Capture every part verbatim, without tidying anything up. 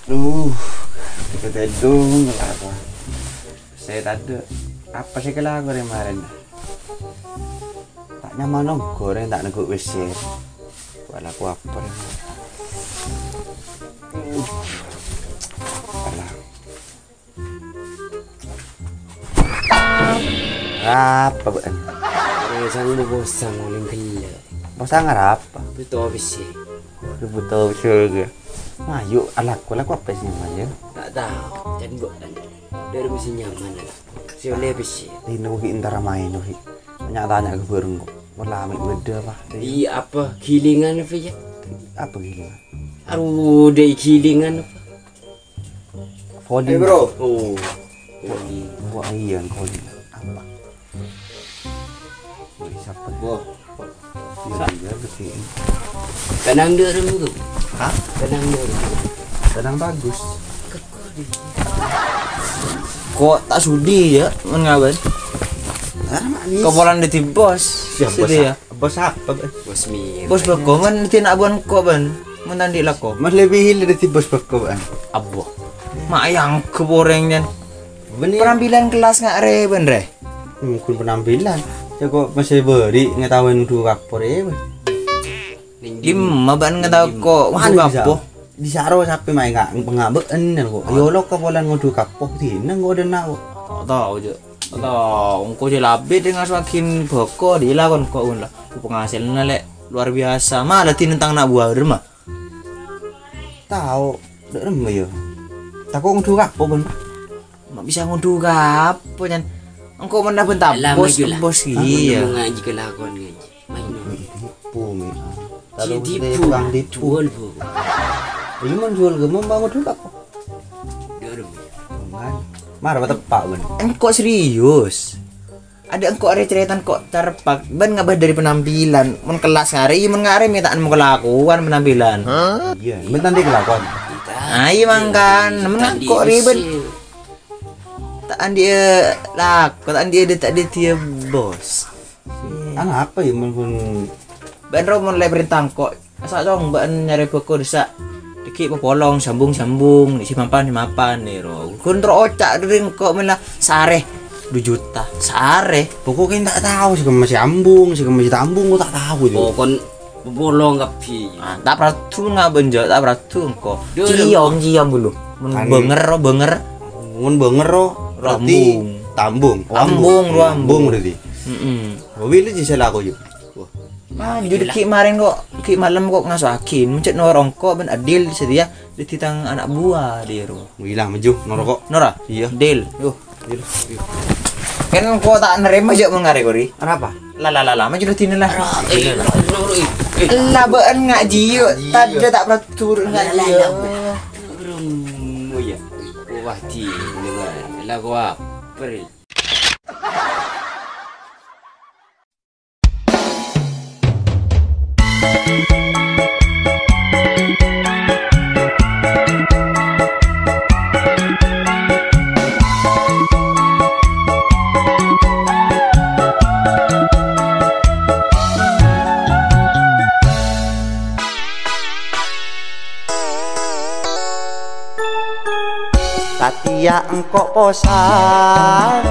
Duh, tèdung, tèdung, kelapa. Sè tadâ', apa sè kalako rè marèn? Ta' nyaman ongghu rè, ta' nèngghu W C. Wala, apa rè? Alah. Apa bâ'na? Posang, posang, olèng ghellâ'. Posang arapa? Bhuto bessè. Bhuto bessè. Mayu, alako, alako apa sè nyaman, yâ? Ta' tao, can bâ'na. Dâri sè nyaman, alako. Sè ollè bessè. Dino ghi' entara maèn, ghi'. Tanya-tanya ka bhâreng, kok. Pola mè' bâdâ, apa? Iyâ, apa? Gilingan apa, yâ? Apa gilingan? Aduh, dâi gilingan apa? Volley. Eh, bro. Oh. Wah, wah, iyâ, volley. Apa? Volley sapa? Wah. Iyâ, iyâ, betul. Tenang dulu, bro. Hah? Tenang dulu. Tenang bagus. Kok ta' sudi, yâ, mon ngabân? Ah, manis. Kapolan dâddhi bos. Siap, bos. Sudi, yâ. Bos apa, Bang? Bos Mir. Bos bâko, mon dâddhi ana' buwân engko', Bang. Mon ta' andi' lako. Mas lebih hil dâddhi bos bâko, Bang. Abbo. Ma' yang keboreng, Jan. Bener. Penampilan kelas nga' rè, Bang, rè? Mungkin penampilan. Sè kok masih beri ngetahuin udu kapor, ya, Bang. Dimma bâ'na ngetahu kok udu kapor? Di saro sapi main nga-, pengabeen, kok. Ayo, lo, kapolan ngudu kapor, dineng kok dena, kok. Ta' tao, Cuk. Atau engko' jalabe dengan semakin boko dilakon kok, pun lah. Penghasilannya lek luar biasa. Malah tinentang nak buah rumah. Tao, dek rumah ya. Tako ngudu kapo, Bun? Ma' bisa ngudu kapo, Jan? Engko' mana bentar bos, bos iya. Ngaji kelakuan ngaji. Main. Tipu, mi. Kalau tipu, tukang tipu. Jual, Bu. Ini mau jual ke, mau bangun dulu apa? Dia ada, Bu. Enggak. Marah, tepak, Bun. Engko' serius. Ada engko' are cerita engko' careppa', Bun, ngabah dari penampilan. Mun kelas ngare, iya, mun ngare mintaan mau kelakuan penampilan. Iya, Bun, nanti kelakuan. Ayo mangkan, mun engko' ribet. Tak andi', eh, lako, tak andi', eh, tak andi', dia bos. Anu apa ya, mun, mun Bun ro mon le perintah engko'. Asa cong bun nyare boko desa. Diki popolong, sambung-sambung, ni si mapan, si mapan, ni ro. Gun ro oca' diri engko' mela sare dua juta. Sare. Pokoknya tak tahu, sih masih ambung, sih masih tambung, kok tak tahu itu. Oh, kon popolong kabbi. Ah, tak peradu nga benjo, tak peradu engko'. Ciom, ciom dulu. Mun benger ro, benger. Mun benger ro, berarti tambung. Ambung, ro ambung. Ambung berarti. Heeh. Mobil itu sih laku yuk. Wah. Maju dek ki' mareng kok, ki' malem kok ngasu'agi. Mencet nomor engko' bun Adil sedia dadi tang anak buah, dero. Wih lah, maju, noro kok. Nora? Iya. Dil. Yo. Dil. Kan engko' tak nerima aja mau ngare kori. Arapa? La, la, la, la, maju dadi lah. Lah, bun ngaji yuk. Tadi tak pernah turun ngaji yuk. Oh iya. Wah, di, ini mah. Lah, gua apa? Satèya engko' posang,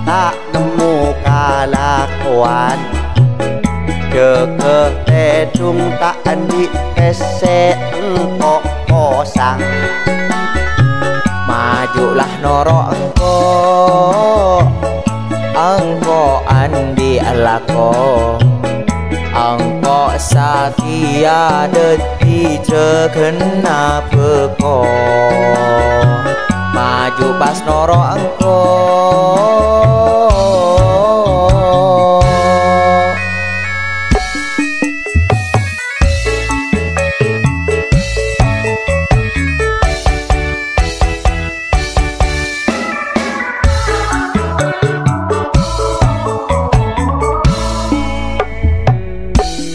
ta' nemmo kalakowan. Jâgâ tèdung ta' andi' pèssè engko' posang. Majulah noro' engko', engko' andi' lako. Engko' satèya dâddhi jâgâna bâko. Maju pas noro' engko'.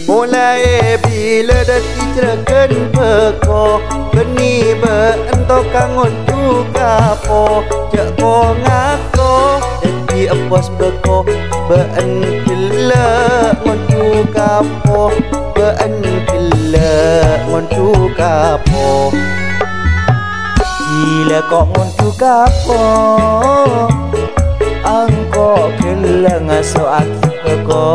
Molaè bilâ dâddhi jârâghân bâko, bânnè bâ'en tokang ngondu kapo, jhâ' ko-ngako dâddhi ebbos bâko, bâ'en ghellâ' ngondu kapo, bâ'en ghellâ' ngondu kapo. Dâ' ko' ngonḍhu kapo, engko' ghellâ' ngaso'aghi bâko.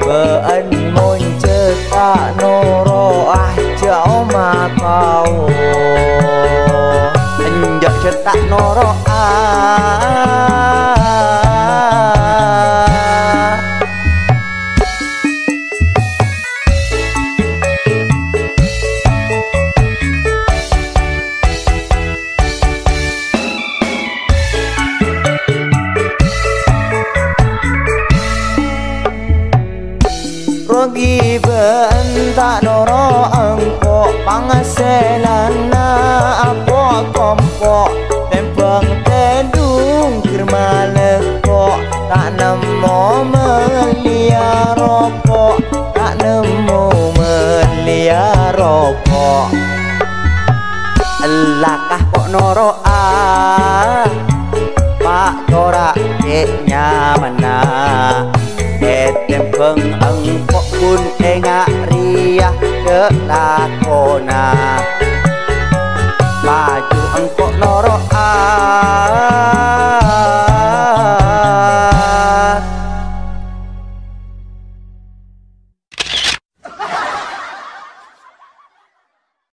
Bâ'ân mon jhâ' ta' noro'a, jhâ' omataowa. Enjâ' jhâ' ta' noro'a. Rogi bâ'ân ta' noro' engko', pangasèlanna apo' kompo', tèmbhâng tèdung gir malèko', ta' nemmo mellèya ropo', ta' nemmo mellèya ropo'. Ella ka ko' noro'a, pa' tora' cè' nyamanna. Ètèmbhâng engko' ghun enga' rèya dâ' lakona.